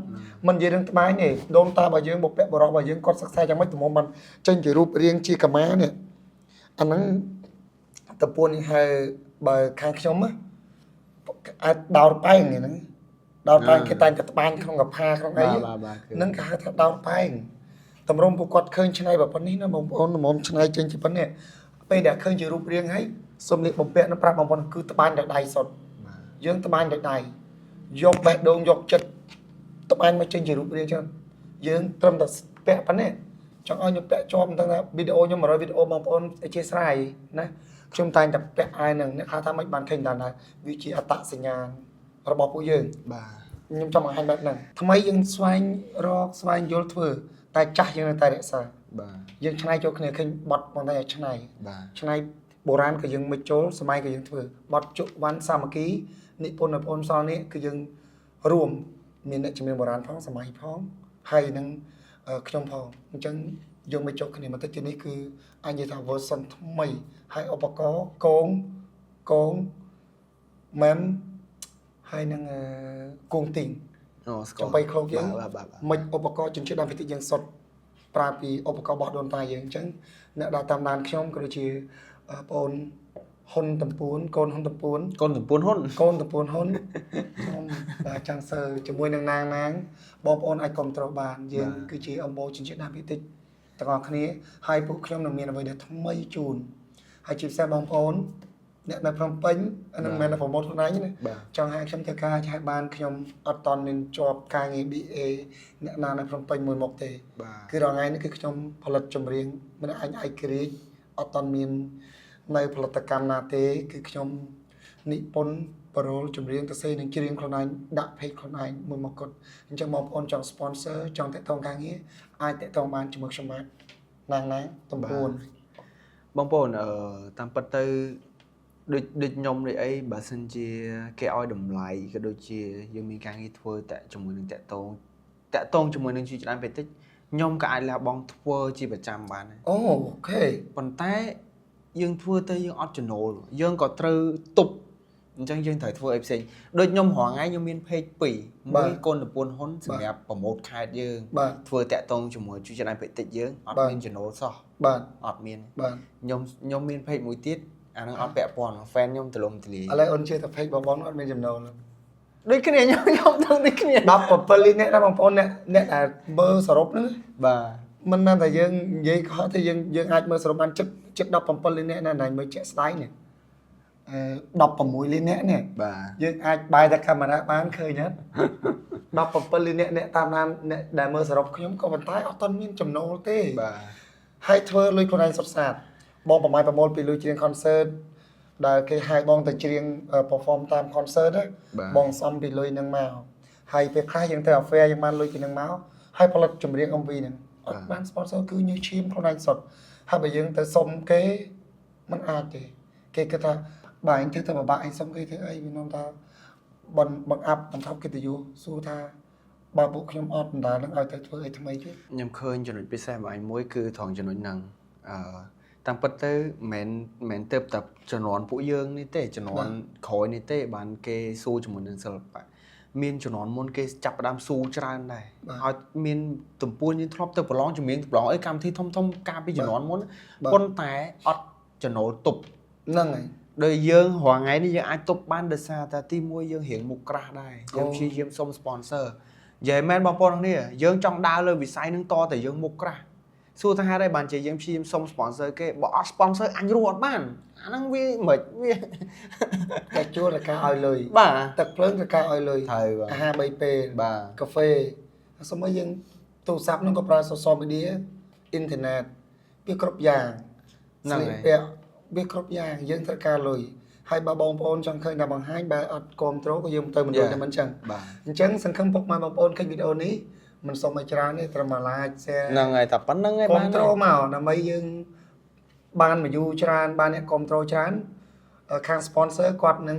Speaker 1: មិននិយាយរឿងត្បែងទេដូនតារបស់យើងបុព្វបុរសរបស់យើងគាត់សិក្សាយ៉ាងម៉េចតំបានចេញជារូបរាងជាកម្មានេះអាហ្នឹងតពួននេះហៅបើខាងខ្ញុំណាអាចដោតប៉ែងហ្នឹងដោតប៉ែងគេតែងតែត្បាញក្នុងកផាក្នុងអី
Speaker 2: បាទបាទគឺ
Speaker 1: ហ្នឹងគេហៅថាដោតប៉ែងតម្រុំពួកគាត់ឃើញឆ្នៃបែបនេះណាបងប្អូនតម្រុំឆ្នៃចេញជាប៉ុណ្នេះពេលដែលឃើញជារូបរាងហើយសូមលេខបំពាក់នៅប្រាប់បងប្អូនគឺត្បាញដោយដៃសុទ្ធ
Speaker 2: បាទ
Speaker 1: យើងត្បាញដោយដៃយកបេះដូងយកចិត្តត្បាញមកចេញជារូបរាងចឹងយើងត្រឹមតែពាក់ប៉ុណ្ណេះចង់ឲ្យខ្ញុំពាក់ជាប់មិនដឹងថាវីដេអូខ្ញុំ100វីដេអូបងប្អូនអធិស្ឋានណាខ្ញុំតែងតែពាក់អាយហ្នឹងអ្នកខ្លះថាមិនបានឃើញដល់ដែរវាជាអត្តសញ្ញាណរបស់ពួកយើង
Speaker 2: បាទ
Speaker 1: ខ្ញុំចង់បង្ហាញបែបហ្នឹងថ្មីយើងស្វែងរកស្វែងយល់ធ្វើតែចាស់យើងនៅតែរក្សា
Speaker 2: បាទ
Speaker 1: យើងឆ្នៃចូលគ្នាឃើញបត់បងតែឆ្នៃ
Speaker 2: បាទ
Speaker 1: ឆ្នៃបុរាណក៏យើងមិនចូលសម័យក៏យើងធ្វើបត់ជុវ៉ាន់សាមគ្គីនិពន្ធឲ្យបងសល់នេះគឺយើងរួមមានអ្នកជំនាញបុរាណផងសម័យផងហើយនឹងខ្ញុំផងអញ្ចឹងយើងមិនចូលគ្នាមកតិចទីនេះគឺអាចនិយាយថា version ថ្មីហើយឧបករណ៍កងកងមែមហើយនឹងគងទីង
Speaker 2: អូស្គាល់
Speaker 1: ចំបៃឃ្លោកយើង
Speaker 2: បាទបាទបាទ
Speaker 1: មិនឧបករណ៍ជនជាតិដើមភាគតិចយើងសុទ្ធប្រើពីឧបករណ៍របស់ដូនតាយើងអញ្ចឹងអ្នកដែលតាមដានខ្ញុំក៏ដូចជាបងអូនហ៊ុនតំពួនកូនហ៊ុនតំពួនក
Speaker 2: ូនតំពួនហ៊ុន
Speaker 1: កូនតំពួនហ៊ុនខ្ញុំបាទចង់សើជាមួយនឹងនាងណាងបងប្អូនអាចគ្រប់គ្រងបានយើងគឺជាអម្បូរជនជាតិដើមភាគតិចទាំងអស់គ្នាហើយពួកខ្ញុំនឹងមានអ្វីដែលថ្មីជូនហើយជាពិសេសបងប្អូនអ្នកនៅភ្នំពេញអានឹងមិនមែនតែប្រម៉ូទខ្លួនឯងទេណា
Speaker 2: បាទ
Speaker 1: ចង់ឲ្យខ្ញុំធ្វើការឆែកបានខ្ញុំអត់តន់មានជាប់ការងារ BA អ្នកណានៅភ្នំពេញមួយមុខទេ
Speaker 2: បាទ
Speaker 1: គឺរាល់ថ្ងៃនេះគឺខ្ញុំផលិតចម្រៀងមិនអញឯករាជ្យអត់តន់មាននៅផលិតកម្មណាទេ គឺខ្ញុំនិពន្ធប្រូលចម្រៀងទៅសេនឹងច្រៀងខ្លួនឯងដាក់ page ខ្លួនឯងមួយមុខគាត់អញ្ចឹងបងប្អូនចង់ sponsor ចង់តាក់ទងការងារអាចតាក់ទងបានជាមួយខ្ញុំបាទណាងណាតំពួន
Speaker 2: បងប្អូនអឺតាមពិតទៅដូចដូចខ្ញុំដូចអីបើសិនជាគេឲ្យតម្លៃក៏ដូចជាយើងមានការងារធ្វើតាក់ជាមួយនឹងតាក់តងតាក់តងជាមួយនឹងជីច្រើនពេកតិចខ្ញុំក៏អាចលះបង់ធ្វើជាប្រចាំបានដែរ
Speaker 1: អូ OK
Speaker 2: ប៉ុន្តែយើងធ្វើទៅយើងអត់ចំណូលយើងក៏ត្រូវទប់អញ្ចឹងយើងត្រូវធ្វើអីផ្សេងដូចខ្ញុំរាល់ថ្ងៃខ្ញុំមាន page 2មួយកូនតំពួនហ៊ុនសម្រាប់promote ខេត្តយើង
Speaker 1: បាទ
Speaker 2: ធ្វើតាក់តងជាមួយជួយច្រើនពេកតិចយើងអត់
Speaker 1: បាទ
Speaker 2: មានចំណូលសោះ
Speaker 1: បាទ
Speaker 2: អត់មាន
Speaker 1: បាទ
Speaker 2: ខ្ញុំខ្ញុំមាន page មួយទៀតអាហ្នឹងអត់ពាក់ព័ន្ធ fan ខ្ញុំទលំទលាយ
Speaker 1: ឥឡូវអូនជឿថា page បងបងអត់មានចំណូលទេ
Speaker 2: ដូចគ្នាខ្ញុំខ្ញុំដឹងដូចគ្នា
Speaker 1: 17លានអ្នកណាបងប្អូនអ្នកអ្នកដែលមើលសរុបហ្នឹង
Speaker 2: បាទ
Speaker 1: មិនមែនតែយើងនិយាយកុហកទេយើងយើងអាចមើលសរុបបានចិត្តចិត្ត17លានអ្នកណាណាមើលជាក់ស្ដែងនេះអឺ16លានអ្នកនេះ
Speaker 2: បាទ
Speaker 1: យើងអាចបាយតែកាមេរ៉ាបានឃើញអត់17លានអ្នកអ្នកតាមដានអ្នកដែលមើលសរុបខ្ញុំក៏ប៉ុន្តែអត់ទាន់មានចំណូលទេ
Speaker 2: បាទ
Speaker 1: ហើយធ្វើលុយខ្លួនឯងសុទ្ធសាធបងប្រម៉ាយប្រមូលពីលុយច្រៀង concert ដែលគេហៅបងទៅច្រៀង perform តាម concert ណា
Speaker 2: បាទ
Speaker 1: បងសំពីលុយនឹងមកហើយពេលខ្លះយើងទៅ affair យើងបានលុយពីនឹងមកហើយផលិតចម្រៀង MV ហ្នឹងអត់បាន sponsor គឺញើសឈាមខ្លួនឯងសុទ្ធហើយបើយើងទៅសុំគេมันអាចទេគេគិតថាបើអញធ្វើទៅពិបាកអញសុំគេធ្វើអីវានាំថាបនបង្អាប់បន្ថប់កិត្តិយសសួរថាបើពួកខ្ញុំអត់ដណ្ដើមនឹងឲ្យទៅធ្វើអីថ្មីទៀត
Speaker 2: ខ្ញុំឃើញចំណុចពិសេសរបស់ឯងមួយគឺត្រង់ចំណុចហ្នឹងអឺតាមពិតទៅមិនមែនមិនទៅតែជំនាន់ពួកយើងនេះទេជំនាន់ក្រោយនេះទេបានគេស៊ូជាមួយនឹងសិល្បៈមានជំនាន់មុនគេចាប់ផ្ដើមស៊ូច្រើនដែរហើយមានទំពួនយើងធ្លាប់ទៅប្រឡងជំនាញប្រឡងអីកម្មវិធីធំធំៗកាលពីជំនាន់មុនប៉ុន្តែអត់ចំណូលទប់
Speaker 1: ហ្នឹងហើយ
Speaker 2: ដោយយើងរាល់ថ្ងៃនេះយើងអាចទប់បានដោយសារតែទីមួយយើងរៀងមុខក្រាស់ដែរយើងព្យាយាមសុំ sponsor និយាយមែនបងប្អូនទាំងនេះយើងចង់ដើរលើវិស័យនឹងតតែយើងមុខក្រាស់សួរថាហេតុអីបានជាយើងព្យាយាមសុំ sponsor គេបើអត់ sponsor អញរស់អត់បានអាហ្នឹងវាមិនវា
Speaker 1: តែជួលតែការឲ្យលុយ
Speaker 2: បាទ
Speaker 1: ទឹកភ្លើងតែការឲ្យលុយ
Speaker 2: ត្រូវបាទ
Speaker 1: អាហារ3ពេល
Speaker 2: បាទ
Speaker 1: កាហ្វេសូម្បីយើងទូរស័ព្ទហ្នឹងក៏ប្រើ social media អ៊ីនធឺណិតវាគ្រប់យ៉ាង
Speaker 2: ហ្នឹងហើយ
Speaker 1: ស្លៀកពាក់វាគ្រប់យ៉ាងយើងត្រូវការលុយហើយបើបងប្អូនចង់ឃើញតែបង្ហាញបើអត់គ្រប់ត្រូលក៏យើងទៅមិនរួចដែរមិនចឹង
Speaker 2: បាទ
Speaker 1: អញ្ចឹងសង្ឃឹមពុកម៉ែបងប្អូនឃើញវីដេអូនេះមិនសុំឲ្យច្រើនទេត្រឹមមួយ like share
Speaker 2: ហ្នឹងហើយតែប៉ុណ្្នឹងឯង
Speaker 1: គា
Speaker 2: បាន
Speaker 1: ំត្រូលមកដើម្បីយើងបាន view ច្រើនបានអ្នកគ្រប់ត្រូលច្រើនខាង sponsor គាត់នឹង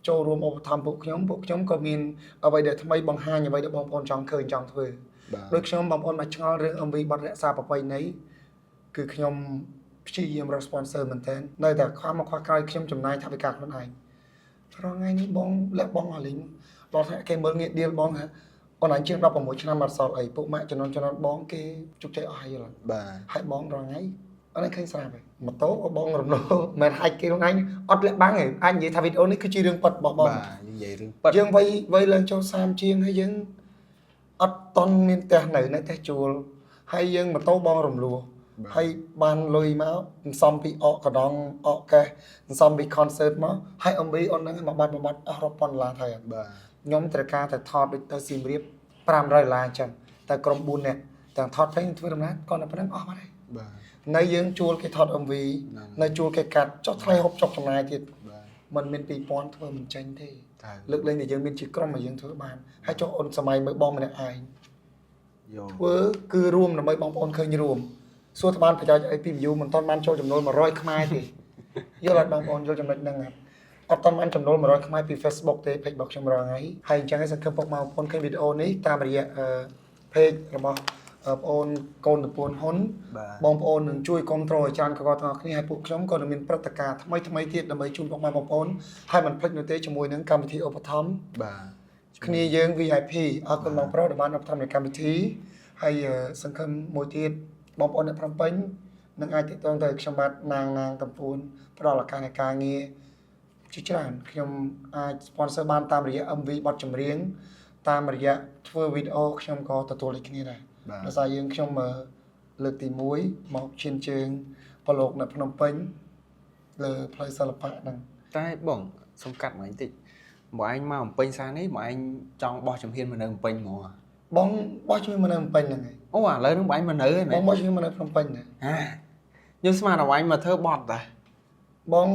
Speaker 1: ចូលរួមឧបត្ថម្ភពួកខ្ញុំពួកខ្ញុំក៏មានអ្វីដែលថ្មីបង្ហាញអ្វីដែលបងប្អូនចង់ឃើញចង់ធ្វើ
Speaker 2: បាទ
Speaker 1: ដូចខ្ញុំបងប្អូនមកឆ្ងល់រឿង MV បទរក្សាប្រពៃណីគឺខ្ញុំព្យាយាមរក sponsor មែនតើនៅតែខ្វះមកខ្វះក្រោយខ្ញុំចំណាយថវិកាខ្លួនឯងរាល់ថ្ងៃនេះបងលាក់បងអស់លីងដល់ថាគេមើលងាកដៀលបងថាអូនឯងជាង16ឆ្នាំអត់សល់អីពួកម៉ាក់ចំណន់ចំណន់បងគេជោគជ័យអស់ហើយយល់អត់
Speaker 2: បាទ
Speaker 1: ហើយបងរាល់ថ្ងៃអត់ឃើញស្រាប់ទេម៉ូតូក៏បងរំលោភមិនហាច់គេខ្លួនឯងអត់លាក់បាំងទេអាចនិយាយថាវីដេអូនេះគឺជារឿងពិតរបស់បង
Speaker 2: បាទយើងនិយាយរឿងពិត
Speaker 1: យើងវ័យវ័យឡើងចូល30ជាងហើយយើងអត់តន់មានផ្ទះនៅនៅផ្ទះជួលហើយយើងម៉ូតូបងរំលោះហើយបានលុយមកសន្សំពីអកកដងអកកេះសន្សំពី concert មកហើយ MV អូនហ្នឹងមួយបាត់មួយបាត់អស់រាប់ពាន់ដុល្លារទៅហើយ
Speaker 2: បាទ
Speaker 1: ខ្ញុំត្រូវការតែថតដូចទៅសៀមរាប500ដុល្លារអញ្ចឹងតែក្រុម4នាក់ទាំងថតផ្សេងធ្វើដំណើរគាត់តែប៉ុណ្្នឹងអស់បាត់ហើយ
Speaker 2: បាទ
Speaker 1: នៅយើងជួលគេថត MV
Speaker 2: ហ្នឹង
Speaker 1: នៅជួលគេកាត់ចុះថ្លៃហូបចុកចំណាយទៀត
Speaker 2: បាទ
Speaker 1: มันមាន2000ធ្វើមិនចេញទេ
Speaker 2: ត្រូវ
Speaker 1: លើកលែងតែយើងមានជាក្រុមឲ្យយើងធ្វើបានហើយចុះអូនសម័យមើលបងម្នាក់ឯង
Speaker 2: យោ
Speaker 1: ធ្វើគឺរួមដើម្បីបងប្អូនឃើញរួមសួរថាបានប្រយោជន៍អីពី view មិនទាន់បានចូលចំណូល100ខ្មែរទេយល់អត់បងប្អូនយល់ចំណុចហ្នឹងអត់អត់ទាន់បានចំណូល100ខ្មែរពី Facebook ទេ page របស់ខ្ញុំរាល់ថ្ងៃហើយអញ្ចឹងឯងសង្ឃឹមពុកម៉ែបងប្អូនឃើញវីដេអូនេះតាមរយៈpage របស់បងប្អូនកូនតពួនហ៊ុន
Speaker 2: បាទ
Speaker 1: បងប្អូននឹងជួយគ្រប់គ្រងឲ្យច្រើនកកទាំងអស់គ្នាហើយពួកខ្ញុំក៏នឹងមានព្រឹត្តិការណ៍ថ្មីថ្មីទៀតដើម្បីជូនពុកម៉ែបងប្អូនហើយមិនភ្លេចនោះទេជាមួយនឹងកម្មវិធីឧបត្ថម្ភ
Speaker 2: បាទ
Speaker 1: គ្នាយើង VIP អរគុណបងប្រុសដែលបានឧបត្ថម្ភในកម្មវិធីហើយសង្ឃឹមមួយទៀតបងប្អូនអ្នកភ្នំពេញនឹងអាចទាក់ទងទៅខ្ញុំបាទណាងណាងកំពូនផ្ដល់ឱកាសនៃការងារជាច្រើនខ្ញុំអាច sponsor បានតាមរយៈ MV បទចម្រៀងតាមរយៈធ្វើវីដេអូខ្ញុំក៏ទទួលដូចគ្នាដែរ
Speaker 2: បាទ
Speaker 1: ដោយសារយើងខ្ញុំលើកទី1មកឈានជើងប្រឡូកនៅភ្នំពេញលើផ្លូវសិល្បៈហ្នឹង
Speaker 2: តែបងសុំកាត់មកបន្តិចបើឯងមកអំពេញសារនេះបើឯងចង់បោះជំហានមកនៅអំពេញហ្មង
Speaker 1: បងបោះជំហានមកនៅភ្នំពេញហ្នឹងហើយ
Speaker 2: អូឥឡូវហ្នឹងបើឯងមកនៅហ្នឹង
Speaker 1: បងបោះជំហានមកនៅភ្នំពេញដែរ
Speaker 2: ហាខ្ញុំស្មានថាឯងមកធ្វើបត់តា
Speaker 1: បង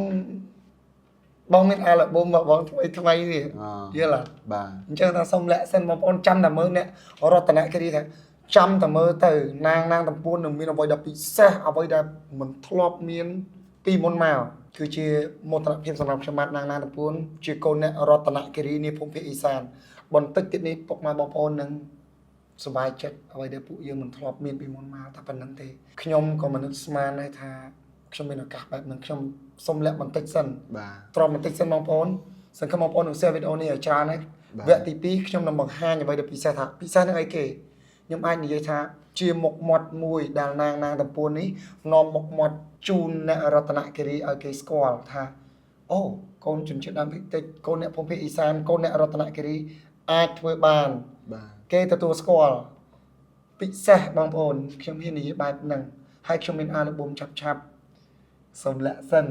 Speaker 1: បងមានអាល់ប៊ុមរបស់បងថ្មីថ្មីនេះ
Speaker 2: អ
Speaker 1: យល់អត់
Speaker 2: បាទ
Speaker 1: អញ្ចឹងថាសុំលាក់សិនបងប្អូនចាំតែមើលអ្នករតនគិរីថាចាំតែមើលទៅណាងណាងតំពួននឹងមានអ្វីដែលពិសេសអ្វីដែលមិនធ្លាប់មានពីមុនមកគឺជាមោទនភាពសម្រាប់ខ្ញុំបាទណាងណាងតំពួនជាកូនអ្នករតនគិរីនៃភូមិភាគឦសានបន្តិចទៀតនេះពុកម៉ែបងប្អូននឹងសប្បាយចិត្តអ្វីដែលពួកយើងមិនធ្លាប់មានពីមុនមកតែប៉ុណ្្នឹងទេខ្ញុំក៏មិននឹកស្មានដែរថាខ្ញុំមានឱកាសបែបហ្នឹងខ្ញុំសុំលាក់បន្តិចសិន
Speaker 2: បាទ
Speaker 1: ទ្រាំបន្តិចសិនបងប្អូនសង្ឃឹមបងប្អូននឹង share វីដេអូនេះឲ្យច្រើនហើយ
Speaker 2: បាទ
Speaker 1: វគ្គទី2ខ្ញុំនឹងបង្ហាញអ្វីដែលពិសេសថាពិសេសនឹងអីគេខ្ញុំអាចនិយាយថាជាមុខមាត់មួយដែលនាងនាងតំពួននេះនាំមុខមាត់ជូនអ្នករតនគិរីឲ្យគេស្គាល់ថាអូកូនជនជាតិដើមភាគតិចកូនអ្នកភូមិភាគឦសានកូនអ្នករតនគិរីអាចធ្វើបាន
Speaker 2: បាទ
Speaker 1: គេទទួលស្គាល់ពិសេសបងប្អូនខ្ញុំហ៊ាននិយាយបែបហ្នឹងហើយខ្ញុំមានអាល់ប៊ុមឆាប់ឆាប់ៗសូមលាក់សិន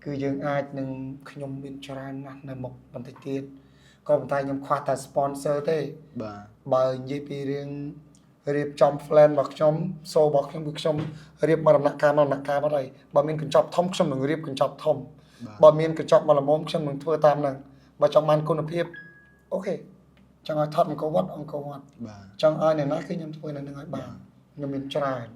Speaker 1: គឺយើងអាចនឹងខ្ញុំមានច្រើនណាស់នៅមុខបន្តិចទៀតក៏ប៉ុន្តែខ្ញុំខ្វះតែ sponsor ទេ
Speaker 2: បាទ
Speaker 1: បើនិយាយពីរឿងរៀបចំ plan របស់ខ្ញុំ show របស់ខ្ញុំគឺខ្ញុំរៀបមកដំណាក់កាលមកដំណាក់កាលបាត់ហើយបើមានកញ្ចប់ធំខ្ញុំនឹងរៀបកញ្ចប់ធំ
Speaker 2: បាទ
Speaker 1: បើមានកញ្ចប់មកល្មមខ្ញុំនឹងធ្វើតាមហ្នឹងបើចង់បានគុណភាព OK ចង់ឲ្យថតអង្គរវត្តអង្គរវត្ត
Speaker 2: បាទ
Speaker 1: ចង់ឲ្យអ្នកណាគឺខ្ញុំធ្វើនៅនឹងឲ្យបានខ្ញុំមានច្រើន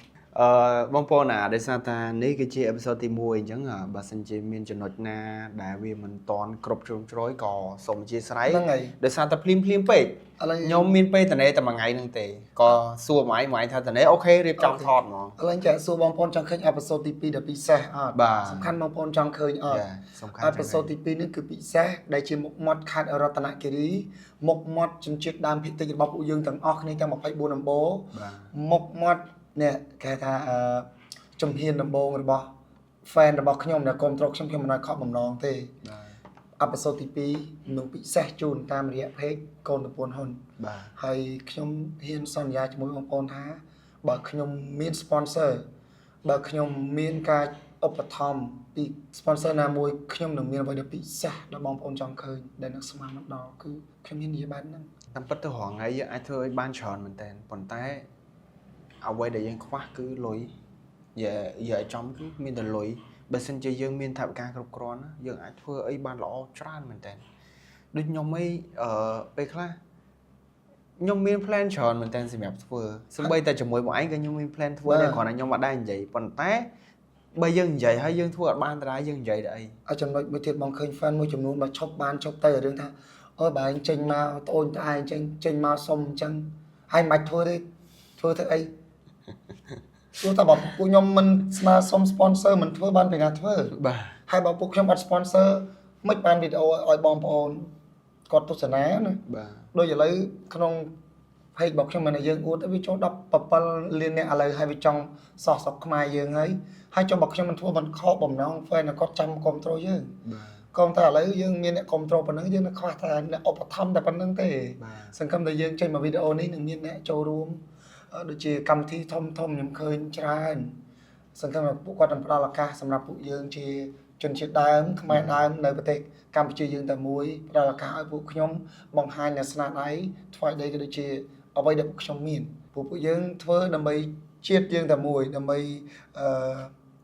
Speaker 2: អឺបងប្អូនអាដោយសារតានេះគឺជា episode ទី1អញ្ចឹងបើសិនជាមានចំណុចណាដែលវាមិនតាន់គ្រប់ជ្រុងជ្រោយក៏សូមអធ្យាស្រ័យ
Speaker 1: ហ្នឹងហើយ
Speaker 2: ដោយសារតែភ្លាមភ្លាមពេក
Speaker 1: ឥឡូវ
Speaker 2: ខ្ញុំមានពេលតនេតែមួយថ្ងៃហ្នឹងទេក៏សួរមួយឯងមួយឯងថាតនេ OK រៀបចំថតហ្មង
Speaker 1: ឥឡូវចាសួរបងប្អូនចង់ឃើញ episode ទី2ដែលពិសេសអត់
Speaker 2: បាទ
Speaker 1: សំខាន់បងប្អូនចង់ឃើញអត់
Speaker 2: យ៉ាសំខាន់
Speaker 1: episode ទី2នេះគឺពិសេសដែលជាមុខមាត់ខេត្តរតនគិរីមុខមាត់ជនជាតិដើមភាគតិចរបស់ពួកយើងទាំងអស់គ្នាទាំង24ដំបូល
Speaker 2: បាទ
Speaker 1: មុខមាត់នេះគេហៅថាជំហានដំបូងរបស់ fan របស់ខ្ញុំដែលគ្រប់គ្រងខ្ញុំខ្ញុំមិនឲ្យខកបំណងទេ
Speaker 2: បាទ
Speaker 1: episode ទី2នឹងពិសេសជូនតាមរយៈ page កូនតពួនហ៊ុន
Speaker 2: បាទ
Speaker 1: ហើយខ្ញុំហ៊ានសន្យាជាមួយបងប្អូនថាបើខ្ញុំមាន sponsor បើខ្ញុំមានការឧបត្ថម្ភពី sponsor ណាមួយខ្ញុំនឹងមានអ្វីដែលពិសេសដែលបងប្អូនចង់ឃើញដែលនឹងស្មានមកដល់គឺខ្ញុំមាននិយាយបែបហ្នឹង
Speaker 2: តាមពិតទៅរងថ្ងៃយើងអាចធ្វើឲ្យបានច្រើនមែនតើប៉ុន្តែអ្វីដែលយើងខ្វះគឺលុយ យាយឲ្យចំគឺមានតែលុយបើសិនជាយើងមានថវិកាគ្រប់គ្រាន់ណាយើងអាចធ្វើអីបានល្អច្រើនមែនតើដូចខ្ញុំអីពេលខ្លះខ្ញុំមាន plan ច្រើនមែនតើសម្រាប់ធ្វើសូម្បីតែជាមួយបងឯងក៏ខ្ញុំមាន plan ធ្វើដែរគ្រាន់តែខ្ញុំអត់ដែរនិយាយប៉ុន្តែបើយើងនិយាយហើយយើងធ្វើអត់បានតើយើងនិយាយទៅអី
Speaker 1: ឲ្យចំណុចមួយទៀតបងឃើញ fan មួយចំនួនបើឈប់បានឈប់ទៅរឿងថាអូយបើឯងចេញមកត្អូនត្អែងចេញចេញមកសុំអញ្ចឹងហើយមិនបាច់ធ្វើទេធ្វើទៅអីទោះតែបើពួកខ្ញុំមិនស្នើសុំ sponsor មិនធ្វើបានពីណាធ្វើ
Speaker 2: បាទ
Speaker 1: ហើយបើពួកខ្ញុំអត់ sponsor មិនបានវីដេអូឲ្យបងប្អូនគាត់ទស្សនាណា
Speaker 2: បាទ
Speaker 1: ដូចឥឡូវក្នុង page របស់ខ្ញុំមិនថាយើងអួតទេវាចូល17លានអ្នកឥឡូវហើយវាចង់សោះស្រុកខ្មែរយើងហើយហើយចុះបើខ្ញុំមិនធ្វើមិនខកបំណង fan គាត់ចាំគ្រប់ត្រូលយើង
Speaker 2: បាទ
Speaker 1: ក៏តែឥឡូវយើងមានអ្នកគ្រប់ត្រូលប៉ុណ្ណឹងយើងនៅខ្វះតែអ្នកឧបត្ថម្ភតែប៉ុណ្្នឹងទេ
Speaker 2: បាទ
Speaker 1: សង្ឃឹមថាយើងចេញមកវីដេអូនេះនឹងមានអ្នកចូលរួមដូចជាកម្មវិធីធំធំខ្ញុំឃើញច្រើនសង្ឃឹមថាពួកគាត់នឹងផ្ដល់ឱកាសសម្រាប់ពួកយើងជាជនជាតិដើមខ្មែរដើមនៅប្រទេសកម្ពុជាយើងតែមួយផ្ដល់ឱកាសឲ្យពួកខ្ញុំបង្ហាញនូវស្នាដៃថ្វាយដីក៏ដូចជាអ្វីដែលពួកខ្ញុំមានព្រោះពួកយើងធ្វើដើម្បីជាតិយើងតែមួយដើម្បីអឺ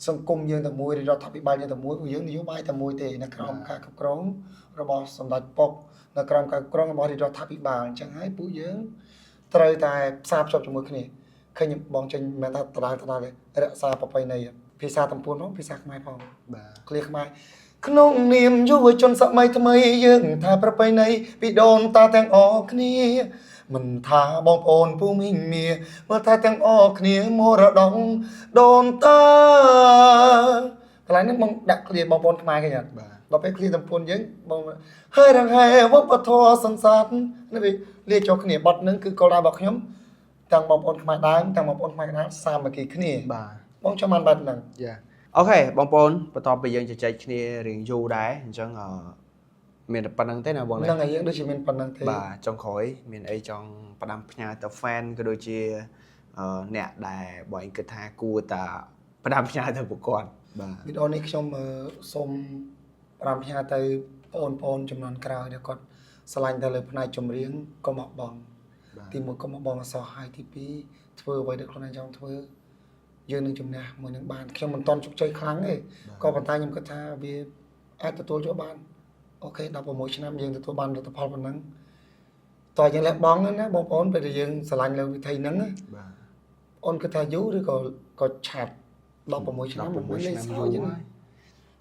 Speaker 1: សង្គមយើងតែមួយរដ្ឋាភិបាលយើងតែមួយពួកយើងនយោបាយតែមួយទេនៅក្រោមការគ្រប់គ្រងរបស់សម្ដេចប៉ុកនៅក្រោមការគ្រប់គ្រងរបស់រាជរដ្ឋាភិបាលអញ្ចឹងហើយពួកយើងត្រូវតែផ្សារភ្ជាប់ជាមួយគ្នាឃើញបងចេញមិនមែនថាដដែលដដែលទេរក្សាប្រពៃណីភាសាតំពួនផងភាសាខ្មែរផង
Speaker 2: បាទ
Speaker 1: ឃ្លាខ្មែរក្នុងនាមយុវជនសម័យថ្មីយើងថាប្រពៃណីពីដូនតាទាំងអស់គ្នាមិនថាបងប្អូនពូមីងមាមើលថាទាំងអស់គ្នាមរតកដូនតាកន្លែងនេះបងដាក់ឃ្លាបងប្អូនខ្មែរគេអត់
Speaker 2: បាទ
Speaker 1: ដល់ពេលឃ្លាតំពួនយើងបងហើយរងហែវប្បធម៌សង្សារនេះវាលាចូលគ្នាបត់នឹងគឺគោលដៅរបស់ខ្ញុំទាំងបងប្អូនខ្មែរដើមទាំងបងប្អូនខ្មែរកណ្ដាលសាមគ្គីគ្នា
Speaker 2: បាទ
Speaker 1: បងចង់បានបែបហ្នឹង
Speaker 2: Yeah okay បងប្អូនបន្ទាប់ពីយើងជជែកគ្នារៀងយូរដែរអញ្ចឹងមានតែប៉ុណ្្នឹងទេណាបងណា
Speaker 1: ហ្នឹងហើយយើងដូចជាមានប៉ុណ្្នឹងទេ
Speaker 2: បាទចុងក្រោយមានអីចង់ផ្ដាំផ្ញើទៅ fan ក៏ដូចជាអ្នកដែលបងឯងគិតថាគួរតែផ្ដាំផ្ញើទៅពួកគាត់បាទ
Speaker 1: វីដេអូនេះខ្ញុំសូមផ្ដាំផ្ញើទៅបងប្អូនចំនួនក្រោយដែលគាត់ស្រឡាញ់ទៅលើផ្នែកចម្រៀងកុំអបបងទីមួយកុំអបបងអសោះហើយទីពីរធ្វើអ្វីដែលខ្លួនឯងចង់ធ្វើយើងនឹងជំនះមួយនឹងបានខ្ញុំមិនតន់ជោគជ័យខ្លាំងទេក៏ប៉ុន្តែខ្ញុំគិតថាវាអាចទទួលយកបាន okay 16ឆ្នាំយើងទទួលបានលទ្ធផលប៉ុណ្ណឹងតើយើងលះបង់ណាបងប្អូនពេលដែលយើងស្រឡាញ់លើវិធីហ្នឹងណា
Speaker 2: បាទ
Speaker 1: អូនគិតថាយូរឬក៏ក៏ឆាប់16ឆ្នាំ
Speaker 2: 16
Speaker 1: មិនលេង
Speaker 2: ឆ្នាំ
Speaker 1: សើចទេណា
Speaker 2: យូរហើយ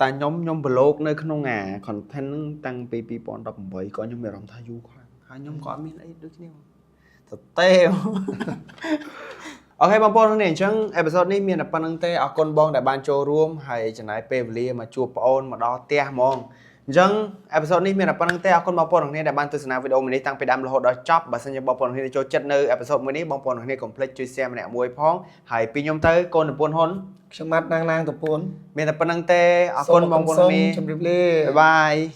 Speaker 2: តែខ្ញុំខ្ញុំប្រឡូកនៅក្នុងអា content ហ្នឹងតាំងពី2018ក៏ខ្ញុំមានអារម្មណ៍ថាយូរខ្លាំងហើយខ្ញុំក៏អត់មានអីដូចគ្នាទៅទេ okay បងប្អូននេះអញ្ចឹង episode នេះមានតែប៉ុណ្្នឹងទេអរគុណបងដែលបានចូលរួមហើយចំណាយពេលវេលាមកជួបប្អូនមកដល់ផ្ទះហ្មងអញ្ចឹង episode នេះមានតែប៉ុណ្្នឹងទេអរគុណបងប្អូនទាំងគ្នាដែលបានទស្សនាវីដេអូមួយនេះតាំងពីដើមរហូតដល់ចប់បើសិនជាបងប្អូនទាំងគ្នាចូលចិត្តនៅ episode មួយនេះបងប្អូនទាំងគ្នាកុំភ្លេចជួយ share ម្នាក់មួយផងហើយពីខ្ញុំទៅកូនប្រពន្ធហ៊ុន
Speaker 1: ខ្ញុំម៉ាត់ណាងណាងតពួន
Speaker 2: មានតែប៉ុណ្្នឹងទេអរគុណបងប្អូនទាំងគ្នា
Speaker 1: ជម្រាបលា
Speaker 2: bye bye.